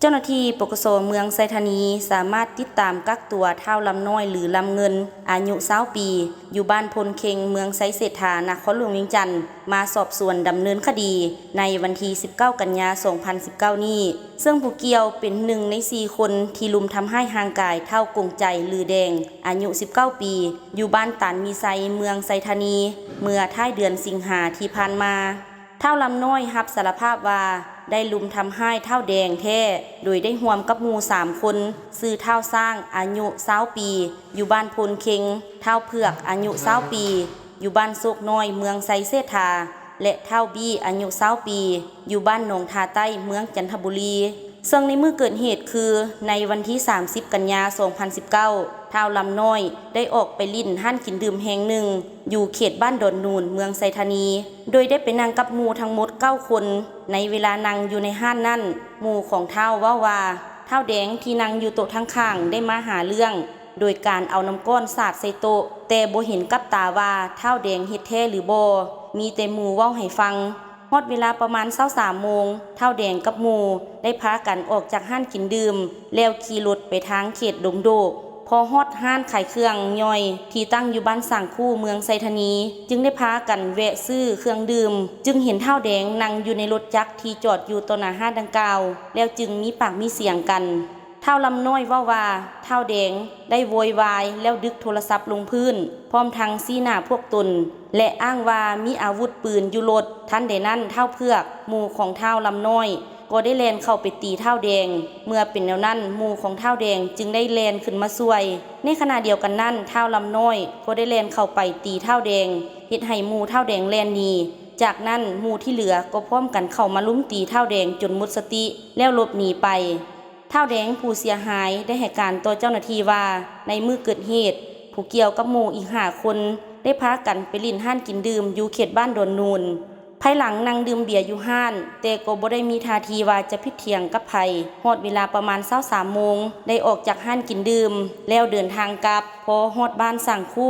ຈົ້າໜ້າທີ່ ປກສ ເມືອງໄຊທານີ ສາມາດຕິດຕາມກັກຕົວທ້າວລຳນ້ອຍ ຫຼື ລຳເງິນ ອາຍຸ ຊາວ ປີ ຢູ່ບ້ານໂພນເຄັງ ເມືອງໄຊເສດຖາ ນະຄອນຫຼວງວຽງຈັນ ມາສອບສວນດຳເນີນຄະດີ ໃນວັນທີ ສິບເກົ້າ ກັນຍາ ສອງພັນສິບເກົ້າ ນີ້, ເຊິ່ງຜູ້ກ່ຽວເປັນໜຶ່ງໃນສີ່ຄົນທີ່ລຸມທຳຮ້າຍຮ່າງກາຍທ້າວກົງໃຈ ຫຼື ແດງ ອາຍຸ ສິບເກົ້າ ປີ ຢູ່ບ້ານຕານມີໄຊ ເມືອງໄຊທານີ ເມື່ອທ້າຍເດືອນສິງຫາທີ່ຜ່ານມາ. ທ້າວລຳນ້ອຍຮັບສາລະພາບວ່າ ໄດ້ລຸມທຳຮ້າຍທ້າວແດງແທ້ ໂດຍໄດ້ຮ່ວມກັບໝູ່ສາມຄົນ ຊື່ ທ້າວຊ້າງ ອາຍຸ ຊາວ ປີ ຢູ່ບ້ານໂພນເຄັງ, ທ້າວເຜືອກ ອາຍຸ ຊາວ ປີ ຢູ່ບ້ານໂຊກນ້ອຍ ເມືອງໄຊເສດຖາ ແລະ ທ້າວບີ້ ອາຍຸ ຊາວ ປີ ຢູ່ບ້ານໜອງທາໃຕ້ ເມືອງຈັນທະບູລີ. ເຊິ່ງໃນມື້ເກີດເຫດຄື ໃນວັນທີ ສາມສິບ ກັນຍາ ສອງພັນສິບເກົ້າ ທ້າວລຳນ້ອຍ ໄດ້ອອກໄປຫຼິ້ນຮ້ານກິນດື່ມແຫ່ງໜຶ່ງ ຢູ່ເຂດບ້ານດອນນູນ ເມືອງໄຊທານີ ໂດຍໄດ້ໄປນັ່ງກັບໝູ່ທັງໝົດ ເກົ້າ ຄົນ. ໃນເວລານັ່ງຢູ່ໃນຮ້ານນັ້ນ, ໝູ່ຂອງທ້າວເວົ້າວ່າ ທ້າວແດງທີ່ນັ່ງຢູ່ໂຕະທາງຂ້າງໄດ້ມາຫາເລື່ອງ ໂດຍການເອົານ້ຳກ້ອນສາດໃສ່ໂຕະ, ແຕ່ບໍ່ເຫັນກັບຕາວ່າທ້າວແດງເຮັດແທ້ຫຼືບໍ່, ມີແຕ່ໝູ່ເວົ້າໃຫ້ຟັງ. ຮອດເວລາປະມານ ຊາວສາມ ໂມງ, ທ້າວແດງກັບໝູ່ໄດ້ພາກັນອອກຈາກຮ້ານກິນດື່ມ ແລ້ວຂີ່ລົດໄປທາງເຂດດົງໂດກ. ພໍຮອດຮ້ານຂາຍເຄື່ອງຍ່ອຍທີ່ຕັ້ງຢູ່ບ້ານສ້າງຄູ ເມືອງໄຊທານີ ຈຶ່ງໄດ້ພາກັນແວະຊື້ເຄື່ອງດື່ມ, ຈຶ່ງເຫັນທ້າວແດງນັ່ງຢູ່ໃນລົດຈັກທີ່ຈອດຢູ່ຕໍ່ໜ້າຮ້ານດັ່ງກ່າວ, ແລ້ວຈຶ່ງມີປາກມີສຽງກັນ. ທ້າວລຳນ້ອຍເວົ້າວ່າ ທ້າວແດງໄດ້ໂວຍວາຍ ແລ້ວດຶກໂທລະສັບລົງພື້ນ ພ້ອມທັງຊີ້ໜ້າພວກຕົນ ແລະ ອ້າງວ່າມີອາວຸດປືນຢູ່ລົດ. ທັນໃດນັ້ນ ທ້າວເຜືອກ ໝູ່ຂອງທ້າວລຳນ້ອຍ ກໍໄດ້ແລ່ນເຂົ້າໄປຕີທ້າວແດງ. ເມື່ອເປັນແນວນັ້ນ, ໝູ່ຂອງທ້າວແດງຈຶ່ງໄດ້ແລ່ນຂຶ້ນມາຊ່ວຍ. ໃນຂະນະດຽວກັນນັ້ນ, ທ້າວລຳນ້ອຍກໍໄດ້ແລ່ນເຂົ້າໄປຕີທ້າວແດງ, ເຮັດໃຫ້ໝູ່ທ້າວແດງແລ່ນໜີ. ຈາກນັ້ນ, ໝູ່ທີ່ເຫຼືອກໍພ້ອມກັນເຂົ້າມາລຸມຕີທ້າວແດງຈົນໝົດສະຕິ ແລ້ວຫຼົບໜີໄປ. ທ້າວແດງຜູ້ເສຍຫາຍໄດ້ໃຫ້ການຕໍ່ເຈົ້າໜ້າທີ່ວ່າ ໃນມື້ເກີດເຫດ, ຜູ້ກ່ຽວກັບໝູ່ອີກຫ້າຄົນ ໄດ້ພາກັນໄປຫຼິ້ນຮ້ານກິນດື່ມຢູ່ເຂດບ້ານດອນນູນ. ພາຍຫຼັງນັ່ງດື່ມເບຍຢູ່ຮ້ານ, ແຕ່ກໍບໍ່ໄດ້ມີທ່າທີວ່າຈະຜິດຖຽງກັບໃຜ. ຮອດເວລາປະມານຊາວສາມໂມງ, ໄດ້ອອກຈາກຮ້ານກິນດື່ມ ແລ້ວເດີນທາງກັບ. ພໍຮອດບ້ານສ້າງຄູ,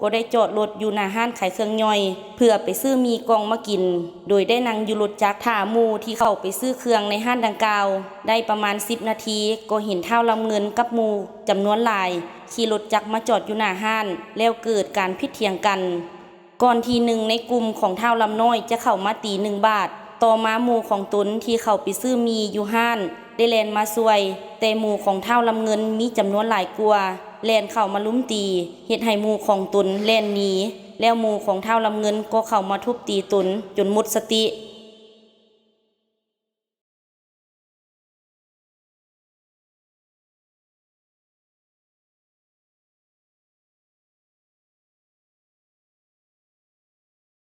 ກໍໄດ້ຈອດລົດຢູ່ໜ້າຮ້ານຂາຍເຄື່ອງຍ່ອຍ ເພື່ອໄປຊື້ໝີ່ກ່ອງມາກິນ, ໂດຍໄດ້ນັ່ງຢູ່ລົດຈັກຖ້າໝູ່ທີ່ເຂົ້າໄປຊື້ເຄື່ອງໃນຮ້ານດັ່ງກ່າວ. ໄດ້ປະມານສິບນາທີ, ກໍເຫັນທ້າວລຳເງິນກັບໝູ່ຈຳນວນຫຼາຍ ຂີ່ລົດຈັກມາຈອດຢູ່ໜ້າຮ້ານ, ແລ້ວເກີດການຜິດຖຽງກັນ. ກ່ອນທີ່ໜຶ່ງໃນກຸ່ມຂອງທ້າວລຳນ້ອຍຈະເຂົ້າມາຕີໜຶ່ງບາດ, ຕໍ່ມາໝູ່ຂອງຕົນທີ່ເຂົ້າໄປຊື້ໝີ່ຢູ່ຮ້ານໄດ້ແລ່ນມາຊ່ວຍ, ແຕ່ໝູ່ຂອງທ້າວລຳເງິນມີຈຳນວນຫຼາຍກວ່າ, ແລ່ນເຂົ້າມາລຸມຕີ, ເຮັດໃຫ້ໝູ່ຂອງຕົນແລ່ນໜີ, ແລ້ວໝູ່ຂອງທ້າວລຳເງິນກໍເຂົ້າມາທຸບຕີຕົນຈົນໝົດສະຕິ.